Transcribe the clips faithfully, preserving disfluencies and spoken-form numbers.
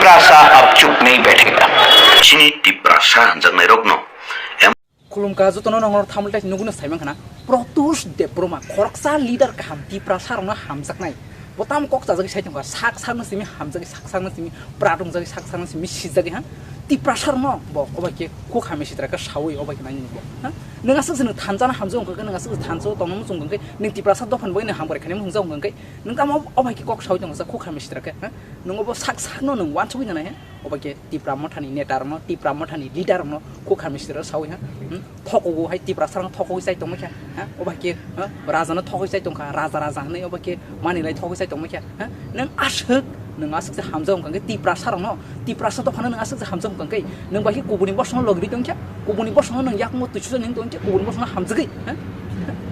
Tiprasa ab chup nahi baithega. Chini Tiprasa hanjaknairokno em- Khulumkha jotono nongno thamltai nuguna saiman khana. Protus Debbarma, khoroksa leader kaham Tiprasa rokno hamjaknai. Bo tamo kok chajagwi sai tongkha, sak sakno simi hamjagwi, sak sakno simi prat wngjagwi, sak sakno simi sijagwi ha. Tiprasa rokno bo obaikhe khuk hamya sitra khe sawi obaikhe nai nini bo. Ha? Nwng aswk se nwng thansa no hamjak wngkha khe, nwng aswk se thansa o tongna muchung wngkha khe, nwng Tiprasa dophani bagwi nwng hamkrai khainai wngjago wngkha khe, nwng tamo obaikhe kok sawi tongkha khe khuk hamya sitra khe, ha? Nwng obo sak sakno nwng wansugwi nanai, ha? Obo khe Tipra Mothani neta rokno, Tipra Mothani leader rokno khuk hamya sitra sawi, ha? Hmm? Thokogo hai Tiprasa rokno thokogwi chai tongmai kha, ha? Obo hai khe, ha? Raja no thokgwi chai tongkha, raja raja hinwi obo khe manwi lai thokgwi chai tongmai kha, ha? Nwng aswk, nwng aswk se hamjak wngkha khe Tiprasa rokno, Tiprasa dophano nwng aswk se hamjak wngkha khe, nwng bai khe kubuni bosongno logirwi tongkha, kubuni bosongno nwng yakungbo twisu nini tongkha, kubuni bosongno hamjagwi, ha?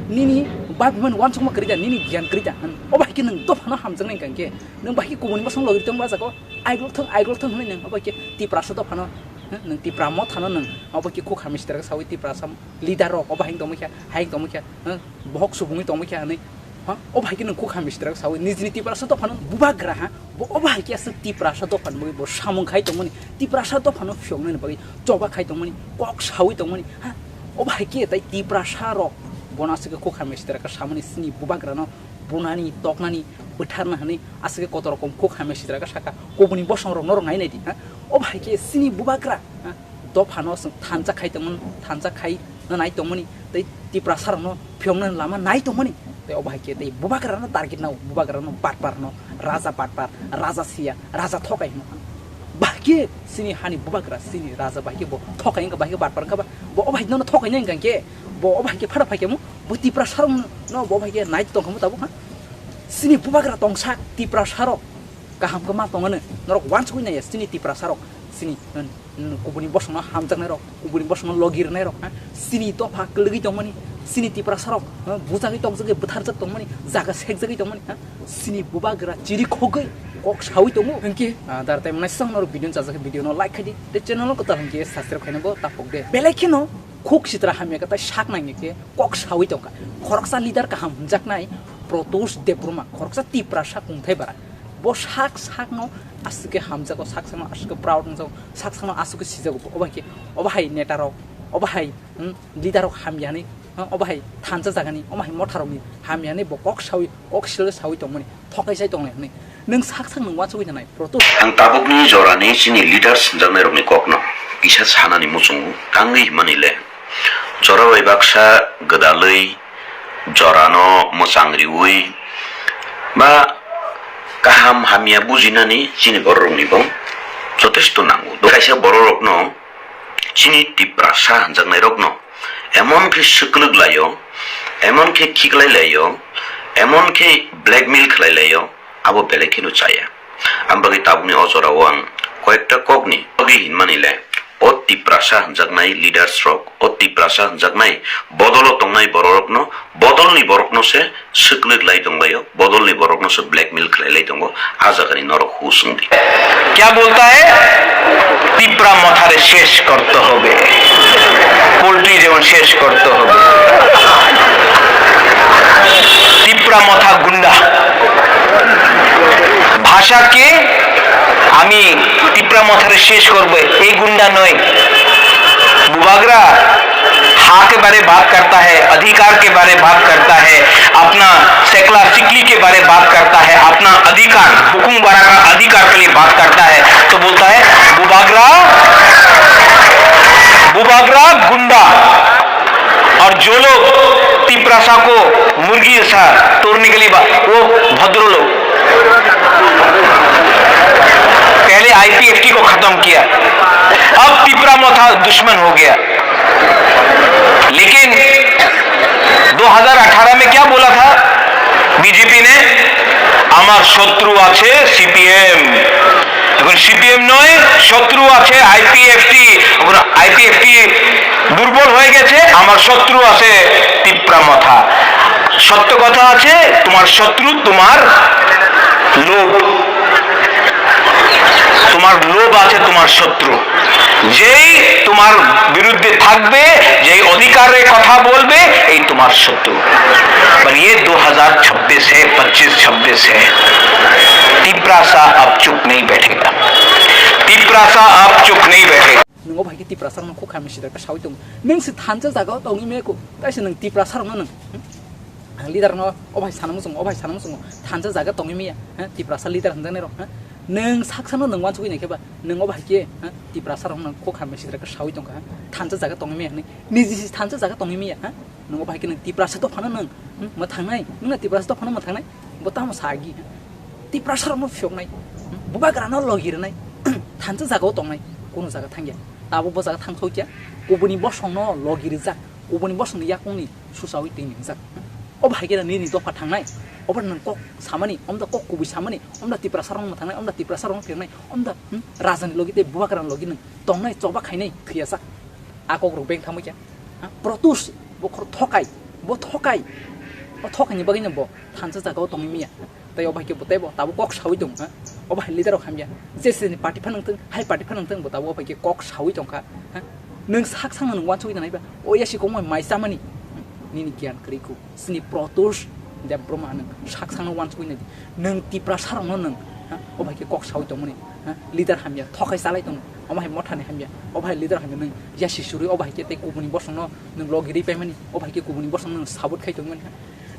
Nini bai bumani wansukma kwrwi da, nini giyan kwrwi da, ha? Obo hai khe nwng dophano hamjaknai wngkha khe, nwng bai khe kubuni bosong logirwi tongma jago. Aiglok thang, aiglok thang hinwi nwng obo khe Tiprasa dophano, ha, nwng Tipra Mothano nwng obo khe khuk hamya sitra khe sawi Tiprasa leader rok obo hai wng tongmai kha, hai wng tongmai kha, ha, bohok subungwi tongmai kha hinwi, ha, obo hai khe nwng khuk hamya sitra khe sawi nijini Tiprasa dophano bubagra, ha, bo obo hai khe aswk Tiprasa dophani bagwi bo samung khai tongmani, Tiprasa dophano phiyoknani bagwi choba khai tongmani, kok sawi tongmani, ha, obo hai khe tai Tiprasa rok bono aswk khe khuk hamya sitra khe samani chini bubagrano bunani, toknani, bwtharna hinwi aswk khe kotor rokom khuk hamya sitra khe sakha, kubuni bosong rok norok nai nai di, ha? Obo hai khe chini bubagra, ha? Dophano chwng thansa khai tongmani, thansa khai nai tongmani, tei Tiprasa rokno phiyoknani lama nai tongmani, tei obo hai khe tei bubagra no target nao, bubagra no batpar no, raja batpar, raja siya, raja thokai hino. Bahai khe chini hani bubagra, chini raja bahai khe bo thokai wngkha, bahai khe batpar wngkha ba, bo obo hai nono thokai nai wngkha khe, bo obo hai khe phano phai khe mo, bo Tiprasa rok no bo obo hai khe nai tongkha mo tabuk ha. Chini bubagra tongsa Tiprasa rok kaham khe ma tongano norok wansugwi naiya chini Tiprasa rok chini, mm, mm, kubuni bosongno hamjaknai rok, kubuni bosongno logi rwnai rok, ha? Chini dopha kwlwgwi tongmani, chini Tiprasa rok, ha, bujagwi tongjagwi bwtharjak tongmani, jaga sekjagwi tongmani, ha? Chini bubagra chiri khogwi kok sawi tongo. Hinkhe, ah, dar tai mwnai swng norok video no chajak khe video no like khai di, tei channel no kwtal hinkhe subscribe khaina bo tapok de. Belai kheno khuk sitra hamya khe tai sak nangya khe kok sawi tongkha. Khoroksa leader kaham hwnjaknai Protus Debbarma, khoroksa Tiprasa kungthai bara. Bo sak sakno aswk khe hamjago, sak sakno aswk khe proud wngjago, sak sakno aswk khe sijago. Obo hai khe, obo hai neta rok, obo hai, hmm, leader rok hamya hinwi, hmm, obo hai thansa jagani, obo hai motha rokni hamya hinwi bo kok sawi, kok sil sawi tongmani, thokai sai tongnai hinwi. Nwng sak sak nwng wansugwi thanai, Protus. Ang tabukni jorani chini leaders hwnjaknairokni kokno kisa sanani muchungo, tangwi hwnmani le jora bai baksa gwdalwi jorano mwchang riwi ba kaham hamya bujinani chini bororoknibo jotesto nango. Kaisa bororokno chini Tiprasa hwnjaknairokno emon khe swklwk laio, emon khe khiklai laio, emon khe blackmail khlai laio, abo belai kheno chaya. Ang bagwi tabukni o jorao ang koyekta kokni bagwi hinmani le, o Tiprasa hwnjaknai leaders rok, o Tiprasa hwnjaknai bodolo tongnai bororokno, bodolni borokno se swklwk lai tonglaio, bodolni borokno se blackmail khlai lai tongo, a jagani norok hus wng di. क्या बोलता है? तिप्रा मथारे शेष करते होबे, पोल्ट्री जेवन शेष करते होबे। तिप्रा मथा गुंडा। ভাষাকে আমি তিপ্রা মথারে শেষ করবে, এই গুন্ডা নয়। বুবাগ্রা हाँ के बारे बात करता है, अधिकार के बारे बात करता है, अपना सेकला सिकली के बारे बात करता है, अपना अधिकार, बुकुंग बारा का अधिकार के लिए बात करता है, तो बोलता है, बुबाग्रा, बुबाग्रा गुंडा। और जो लोग तिप्रासा को मुर्गी जैसा तोड़ने के लिए बा-, वो भद्र लोग। पहले आईपीएफटी को खत्म किया, अब तिप्रा मथा दुश्मन हो गया। लेकिन दो हज़ार अठारह में क्या बोला था बीजेपी ने? আমার শত্রু আছে সিপিএম। এখন সিপিএম নয়, শত্রু আছে আইপিএফটি। এখন আইপিএফটি দুর্বল হয়ে গেছে, আমার শত্রু আছে তিপ্রা মথা। সত্য কথা আছে, তোমার শত্রু তোমার লোভ। তোমার লোভ আছে তোমার শত্রু। যেই তোমার বিরুদ্ধে থাকবে, যেই অধিকারে কথা বলবে, এই তোমার শত্রু। पर ये दो हज़ार छब्बीस है, पच्चीस छब्बीस है। तिप्रासा अब चुप नहीं बैठेगा। सा आप चुप नहीं बैठे। Nwng o bahai khe Tiprasa rokno khuk hamya sitra khe sawi tongo. Nwng se thansa jaga o tongwi maya kho. Taisa nwng Tiprasa rokno nwng, hmm? Ang leader no o bahai sana muchungo, o bahai sana muchungo. Thansa jaga tongwi maya, ha? Tiprasa leader hwnjaknai rok, ha? Nwng saksa no nwng wansugwi nai khe ba, nwng o bahai khe, ha? Tiprasa rokno khuk hamya sitra khe sawi tongkha, ha? Thansa jaga tongwi maya hwnwi. Niji se thansa jaga tongwi maya, ha? Nwng o bahai khe nwng Tiprasa dophano nwng, hmm, mwthangnai, nwng na Tiprasa dophano mwthangnai, bo tamo sa agi, ha? Tiprasa rokno phiyoknai, hmm, bubagra no logi rwnai, thansa jaga o tongnai, kuno jaga thangya, tabuk bo jaga thangthokya, kubuni bosong no logi rijak, kubuni bosong ni yakung ni susawi twi ni rijak, hmm? O bahai khe nini dopha thangnai, obo nwng kok samani, omda kok kubui samani, omda Tiprasa rokno mwthangnai, omda Tiprasa rokno phiyoknai, omda, hmm, raja ni logi tei bubagra ni logi nwng tongnai, choba khainai, thwiyajak, a kok rok beng thamwi khe. Ha, Protus, bo khoro thokai, bo thokai, o thokai ni bagwi no bo thansa jaga o tongwi maya. Tei o bahai khe bo tei bo tabuk kok sawi tong, ha? O bahai leader rok hamya, je se ni party phano wngthung, hai party phano wngthung, bo tabuk o bahai khe kok sawi tongkha, ha? Nwng sak sakno nwng wansugwi nai ba, o yasi kok mai chamani, nini giyan kwrwi kho. Chini Protus Debbarma nwng sak sakno wansugwi nai di. Nwng Tiprasa rokno nwng, ha, o bahai khe kok sawi tongmani, ha, leader hamya, thokai chalai tongo. O bahai mothani hamya, o bahai leader hamya nwng yasi surwi o bahai khe tei kubuni bosongno nwng logi rwi paimani, o bahai khe kubuni bosongno nwng support khai tongmani, ha.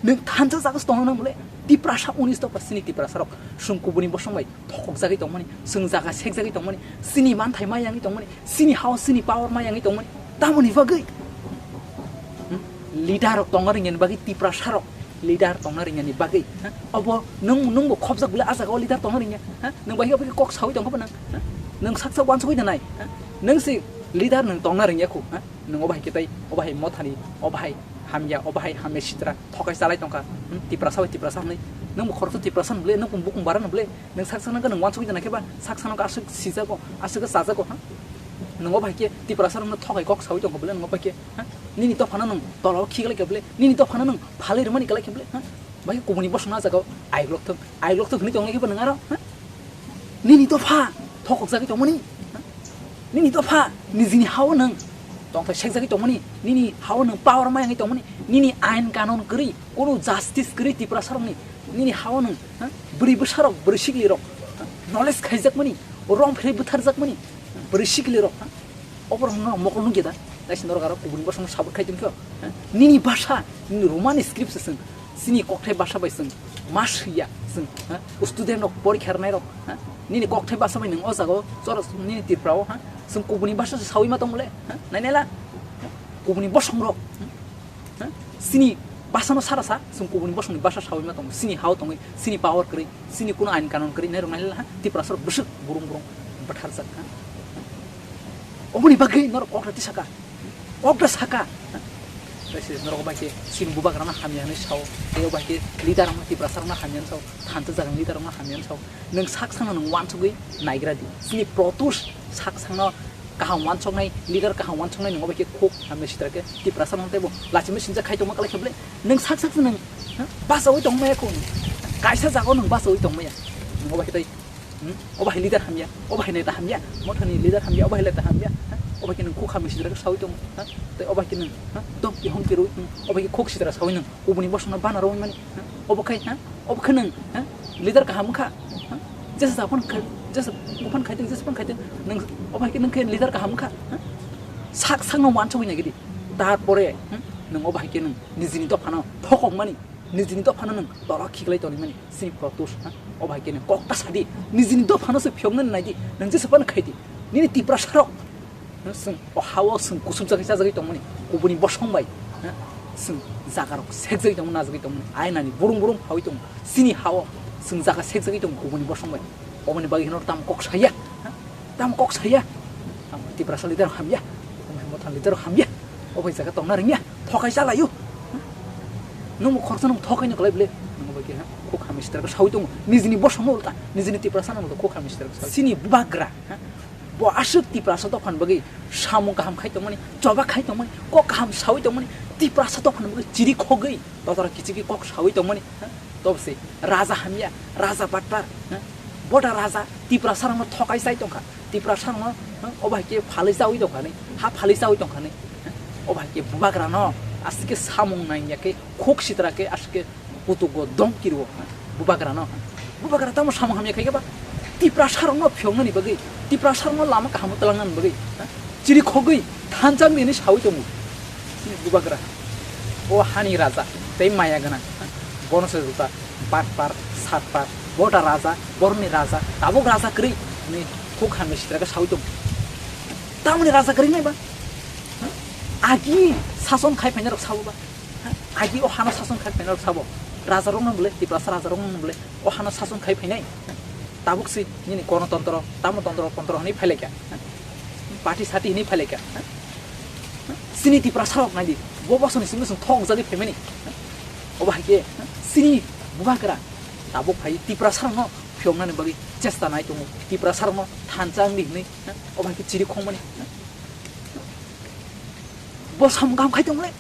Nwng thansa jaga se tongna nang bole, Tiprasa unis dopha chini Tiprasa rok, chwng kubuni bosong bai thokjagwi tongmani, chwng jaga sekjagwi tongmani, chini manthai ma yangwi tongmani, chini house, chini power ma yangwi tongmani, tamoni bagwi? Hmm? Leader rok tongna ringya ni bagwi, Tiprasa rok leader tongna ringya ni bagwi, ha? Obo nwng, nwng bo khopjak bole a jaga o leader tongna ringya, ha? Nwng bai obo khe kok sawi tongkha bo nwng, ha? Nwng sak sak wansugwi da nai, ha? Nwng se leader nwng tongna ringya khu, ha? Nwng obo hai khe tei obo hai mothani, obo hai hamya, obo hai hamya sitra thokai chalai tongkha, hmm? Tiprasa bai Tiprasa hwnwi. Nwng bo khoroksa Tiprasa hwn bole, nwng bo bukung bara hwn bole, nwng sak sakno nwng wansugwi da nai khe ba, sak sakno aswk sijago, aswk chajago, ha? Nwng obo hai khe Tiprasa rokno thokai kok sawi tongkha bole, nwng obo hai khe, ha? Nini dophano nwng tola o khiklai khe bole, nini dophano nwng phalwi rwmani kwlai khe bole, ha? Bai kubuni bosongno a jaga o aiklok thung, aiklok thung hwnwi tonglai khe bo nwng aro, ha? Nini dopha thokjagwi tongmani, ha? Nini dopha nijini ha-o nwng tongthai sekjagwi tongmani, nini ha-o nwng power ma yangwi tongmani, nini ain kanon kwrwi, kunu justice kwrwi Tiprasa rokni, nini ha-o nwng, ha? Bwrwi bwsa rok, bwrwi sikli rok, ha? Knowledge khaijakmani, rong phirwi bwtharjakmani, bwrwi sikli rok, ha? Oborok no mokol nukya da? Naisi norok aro kubuni bosongno support khai tongkhe, ha? Nini basa, nini Roman script se chwng, chini kokthai basa bai chwng ma swiya chwng, ha? Student rok, porikha rwnai rok, ha? Nini kokthai basa bai nwng o jaga o choro nini Tripura o, ha? Chwng kubuni basa se sawi ma tong bole, ha? Nai nai la? Kubuni bosong rok, ha? Ha? Chini basa no sara sa, chwng kubuni bosong ni basa sawi ma tongo, chini ha-o tongwi, chini power kwrwi, chini kuno ain kanon kwrwi nai rok nai la, ha? Tiprasa rok bwswk burung burung bwtharjak, ha? Oboni bagwi norok kok rati saka. Kok da saka. Tei se norok bai khe chini bubagrano hamya hwnwi sao. Tei o bai khe leader rokno, Tiprasa rokno hamya hwnwi sao. Thansa jagani leader rokno hamya hwnwi sao. Nwng sak sakno nwng wansugwi naigra di. Chini Protus sak sakno kaham wansuknai, leader kaham wansuknai nwng o bai khe khuk hamya sitra khe Tiprasa rokno teibo lachimwi sinjak khai tongma kwlai khe bole. Nwng sak sak se nwng, ha, bachaui tongmaya kho. Kaisa jagao nwng bachaui tongmaya. Nwng o bai khe tei Hmm? Obo hai leader hamya, obo hai neta hamya, mothani leader hamya, obo hai neta hamya, ha? Obo hai khe nwng khuk hamya sitra khe sawi tongo, ha? Tei obo hai khe nwng, ha? Dok khe hong khe rwi, hmm? Obo hai khe khuk sitra sawi nwng, kubuni bosongno bana rwi mani, ha? Obo khai, ha? Obo khe nwng, ha? Leader kaham wngkha, ha? Jesa sa phone khai, jesa phone khai tong, jesa phone khai tong, nwng obo hai khe nwng khe leader kaham wngkha, ha? Sak sakno wansugwi nai gidi, tarpore, hmm? Nwng obo hai khe nwng nijini dophano thokong mani. Nijini dophano nwng toro khiklai tongmani chini Protus, ha? Obo hai khe nwng kok ta sadi, nijini dophano se phiyoknani naidi, nwng jesa phano khaidi. Nini Tiprasa rok, ha? Chwng o ha-o chwng kusum chagwi chajagwi tongmani, kubuni bosong bai, ha? Chwng jaga rok sekjagwi tongmani, najagwi tongmani, ainani burum burum hawi tongo, chini ha-o chwng jaga sekjagwi tongo kubuni bosong bai. Oboni bagwi hino tamo kok saya, ha? Tamo kok saya? Tamo Tiprasa leader hamya, tamo Mothani leader hamya, obo hai jaga tongna rwngya, thokai chalaio. Nwng bo khoroksa nwng thokai no kwlai bwle, nwng bai khe, ha? Khuk hamya sitra khe sawi tongo, nijini bosongno ulta, nijini Tiprasa no ulta khuk hamya sitra khe sawi. Chini bubagra, ha? Bo aswk Tiprasa dophani bagwi samung kaham khai tongmani, choba khai tongmani, kok kaham sawi tongmani, Tiprasa dophani bagwi chiri khogwi, totora kichigwi kok sawi tongmani, ha? Tobose raja hamya, raja battar, ha? Boda raja Tiprasa rokno thokai chai tongkha, Tiprasa rokno, ha? Obo hai khe phalwi chawi tongkha ni, ha phalwi chawi tongkha ni, ha? Obo hai khe bubagra no aswk khe samung nangya khe khuk sitra khe aswk khe kutugo dom kirwo, ha? Bubagra no, ha? Bubagra tamo samung hamya khai khe ba? Tiprasarokno phiyoknani bagwi, Tiprasarokno lama kahamo twlangnani bagwi, ha? Chirikhogwi thanchang di hinwi sawi tongo. Chini bubagra, o hani raja tei maya gwnang, ha? Bono se juta batpar, satpar, bota raja, boroni raja, tabuk raja kwrwi hinwi khuk hamya sitra khe sawi tongo. Tamoni raja kwrwi nai ba? Ha? Agi sason khai phainai rok sabo ba? Ha? Agi o hano sason khai phainai rok sabo? Raja rokno bole, Tiprasa raja rokno bole, o hano sason khai phainai. Tabuk si nini gonotontro, tamo tontro, tontro hinwi phailaikha. Party sati hinwi phailaikha. Chini Tiprasa rok naidi, bo bosoni simi song thok jagwi phaimani. Obo hai khe chini bubagra tabuk phai Tiprasa rokno phiyoknani bagwi chesta nai tongo. Tiprasa rokno thansa wngdi hinwi obo hai khe chiri khongmani. Bo samung kaham khai tongmole.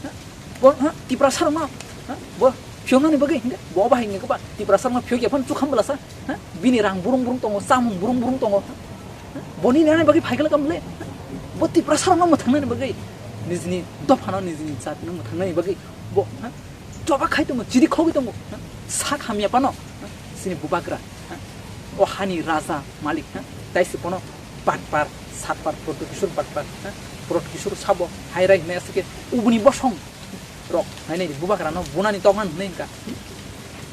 Bo, ha, Tiprasa rokno, ha, bo phiyoknani bagwi hingke bo bahai hingke ba Tiprasa rokno phiyok ya phano chukham bwlasa, ha, bini rang burung burung tongo, chamung burung burung tongo, ha, boni nani bagwi phaikhala kamle, ha, bo Tiprasa rokno mwthangnani bagwi, nijini dophano, nijini jatino mwthangnani bagwi bo, ha, choba khai tongo, chiri khogwi tongo, ha, sak hamya phano, ha, chini bubagra, ha, o hani raja malik, ha, taisi bono batpar, satpar, Pradyot Kishore batpar, ha, Pradyot Kishore sabo, hai rai hinai aswk khe ubuni bosong rok, hai nai bubagra no bunani toknani hinai hinka.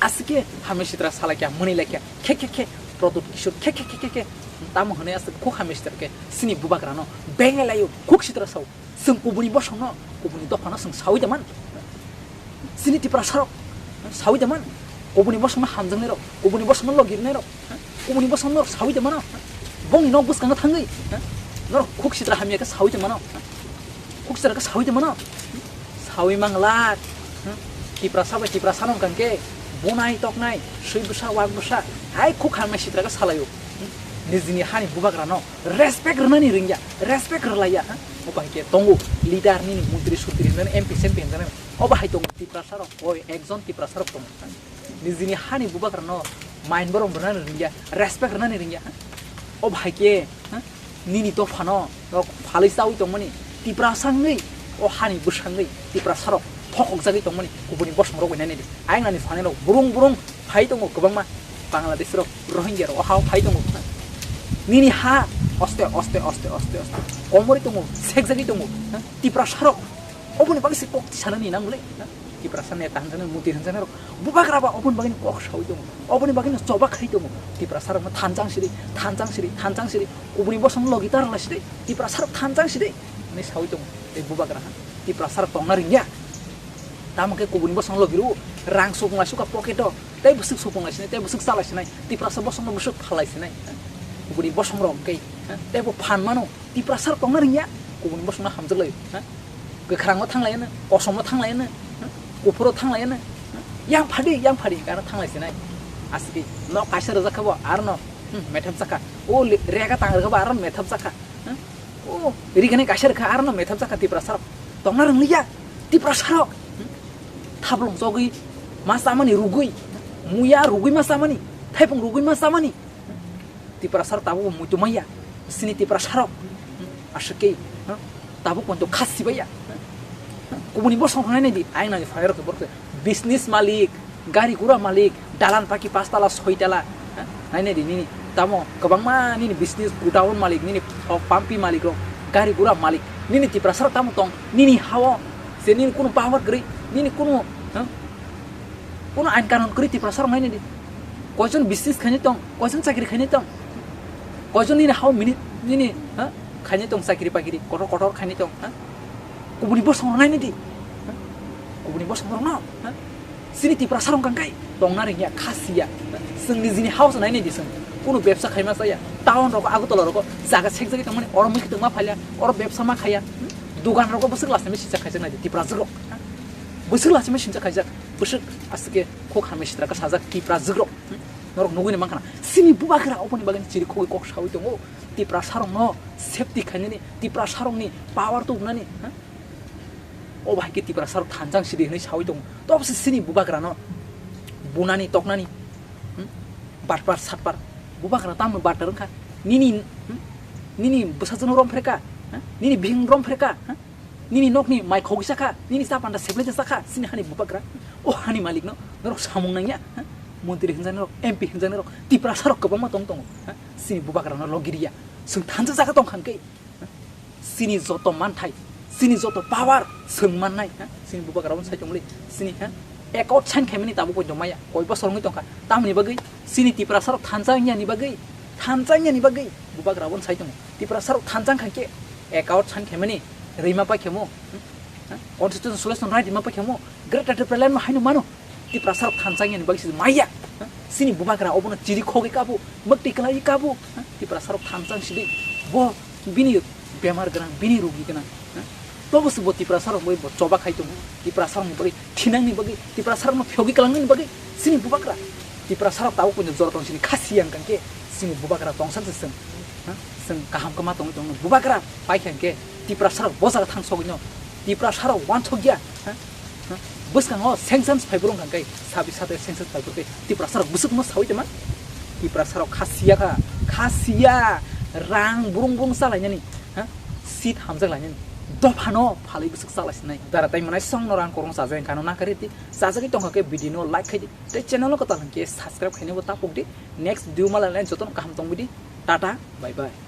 Aswk khe hamya sitra salai kya, mwnwi lai kya, khe khe khe, Pradyot Kishore, khe khe khe khe khe, tamo hinai aswk khuk hamya sitra khe, chini bubagra no benglai laio, khuk sitra sao, chwng kubuni bosong no, kubuni dopha no chwng sawi da man. Chini Tiprasa rok sawi da man, kubuni bosong no hamjaknai rok, kubuni bosong no logirnai rok, kubuni bosong no sawi da mano, bongni nok bwskango thangwi norok khuk sitra hamya khe sawi da mano, khuk sitra khe sawi da mano, sawi mangla. Tiprasa bai Tiprasa no hwnkha khe bunai toknai swi bwsa wak bwsa hai khuk hamya sitra khe salaio, nijini hani bubagra no respect rwnani ringya, respect rwlaiya, obo hai khe tongo leader nini montri sontri hinjani M P S M P hinjani. Obo hai tongo Tiprasa rok, oi ekjon Tiprasa rok tongo. Nijini hani bubagra no main borom rwnani ringya, respect rwnani ringya. Obo hai khe, ha? Nini dopha no rok phalwi chawi tongmani Tiprasa wngwi, o hani bwsangwi Tiprasa rok phokok jagwi tongmani kubuni bosong rok bai nai di. Ayang nani phanai rok burung burung phai tongo kwbangma Bangladesh rok, Rohingya rok o hao phai tongo. Nini ha oste oste oste oste oste komori tongo, sekjagwi tongo, ha? Tiprasa rok. Oboni bagwi se kok sanani nang le, ha? Tiprasa neta hinjani, moti hinjani rok. Bubagra ba oboni bagwi kok sawi tongo. Oboni bagwi choba khai tongo. Tiprasa rok thanjang siri, thanjang siri, thanjang siri. Kubuni bosong logi tar lai siri. Tiprasa rok thanjang siri. Ni sawi tongo. Tei bubagra ha. Tiprasa rok tongna ringya. Tamo khe kubuni bosong logi ru. Rang supung lai suka pocket o. Tei bwswk supung lai sinai, tei bwswk chalai sinai. Tiprasa bosong no bwswk phalai sinai. Kubuni bosong rok khe. Tei bo phan mano. Tiprasa rok tongna ringya, kubuni bosongno hamjak lai, ha? Kwkhwrangno thang lai ano, kosom no thang lai ano, ha? Kuphuro thang lai ano, ha? Yang phadi, yang phadi, gana thang lai sinai. Aswkhe nok kaisa rwjak kha bo, aro no, hmm, methap jakha. O le-, rega tang rwkha bo, aro no methap jakha, ha? O rigani kaisa rwkha, aro no methap jakha Tiprasa rok. Tongna rwngliya, Tiprasa rok. Hmm? Thaplong chogwi ma chamani rugwi, muya rugwi ma chamani, thaipung rugwi ma chamani. Tiprasa rok tabuk bo muitu maya, chini Tiprasa rok aswk khe tabuk poito kha sibaya. Kubuni bosong rok nai nai di, ayang nai phai rok borok business malik, gari gura malik, dalan paki pas tala soi tala, nai nai di nini tamo kwbangma nini business godown malik, nini pampi malik rok, gari gura malik, nini Tiprasa rok tamo tong nini hao, je nini kunu power kwrwi, nini kunu, kunu ain kanun kwrwi Tiprasa rok nai nai di. Koijon business khainai tong, koijon chakri khainai tong, koijon nini hao minute nini, ha? Khainai tong chakri bakri, kotor kotor khainai tong, ha? Kubuni bosong rok nainai di, ha? Kubuni bosong rok no, ha? Chini Tiprasa rok kangkai tongna ringya, kha siya, ha? Chwng nijini hao se nainai di chwng, kunu bebsa khaima chaya, town rok, Agartala rok jaga sekjagwi tongmani, oro mui khwtwng ma phalia, oro bebsa ma khaya, hmm? Dugan rok bwswk lachimwi sincha khaijak nai di, Tiprasa rok, ha? Bwswk lachimwi sincha khaijak, bwswk aswk khe khuk hamya sitra khe sajak Tiprasa rok. Hmm? Norok nugui ni mankha na. Chini bubagra oboni bagwi chiri khogwi kok sawi tongo. Tiprasa rokno safety khainani, Tiprasa rokni power tubunani, ha? Obo hai khe Tiprasa rok thanjang sidi hinwi sawi tongo. Tobo se chini bubagra no bunani toknani, hmm? Batpar satpar. Bubagra tamo batpar wngkha. Nini, hmm? Nini bwsajwkno rom phreka, ha? Nini bihik rom phreka, ha? Nini nokni mai khogwi chakha, nini cha panda seplai cha chakha, chini hani bubagra, o hani malikno norok samung nangya, ha? Montri hinjaknai rok, M P hinjaknai rok, Tiprasa rok kwbangma tong tongo, ha? Chini bubagrano logiriya. Chwng thansa jaga tong kha khe. Chini joto manthai, chini joto power chwng mannai, ha? Chini bubagrano sai tongli, chini, ha? Account sign khaimani tabuk poito maya, koi bosor wngwi tongkha. Tamni bagwi chini Tiprasarok thansa wngya ni bagwi, thansa wngya ni bagwi bubagrabo sai tongo. Tiprasarok thansa kha khe account sign khaimani rima pai khemo, ha? Constitution solution right rima pai khemo, Greater Tipraland ma haino mano. Tiprasarok thansa wngya ni bagwi se maya. Chini bubagra obono chiri khogwi kabo, mwktwi kwlaiwi kabo. Tiprasarok thansa wng sidi bo bini bemar gwnang, bini rugi gwnang. Tobo se bo Tiprasarok bai bo choba khai tongo. Tiprasarokni bagwi thinangni bagwi, Tiprasarokno phiyogwi kwlangnani bagwi chini bubagra. Tiprasarok tabuk poito jora tong sini khasi yang kangke chini bubagra tongsa se chwng. Chwng kaham kama tongwi tongno bubagra pai kangke Tiprasarok bo jaga thang sogwino. Tiprasarok wansokya. Bwskango sanctions phaibrung kha khe, sabi sate sanctions phaibrung khe, Tiprasarok bwswkno sawi tongma? Tiprasarok khasiya kha, khasiya, rang burung burung chalainani, ha? Seat hamjak lainani. Dophano phalwi bwswk chalai sinai. Dara tai manai songno rang korong chajak kha no nakari ti, chajagwi tongkha khe video no like khai di. Tei channel no kwtal hwnkhe subscribe khainaibo tapuk di. Next video malai jotono kaham tongwi di. Tata, bye bye.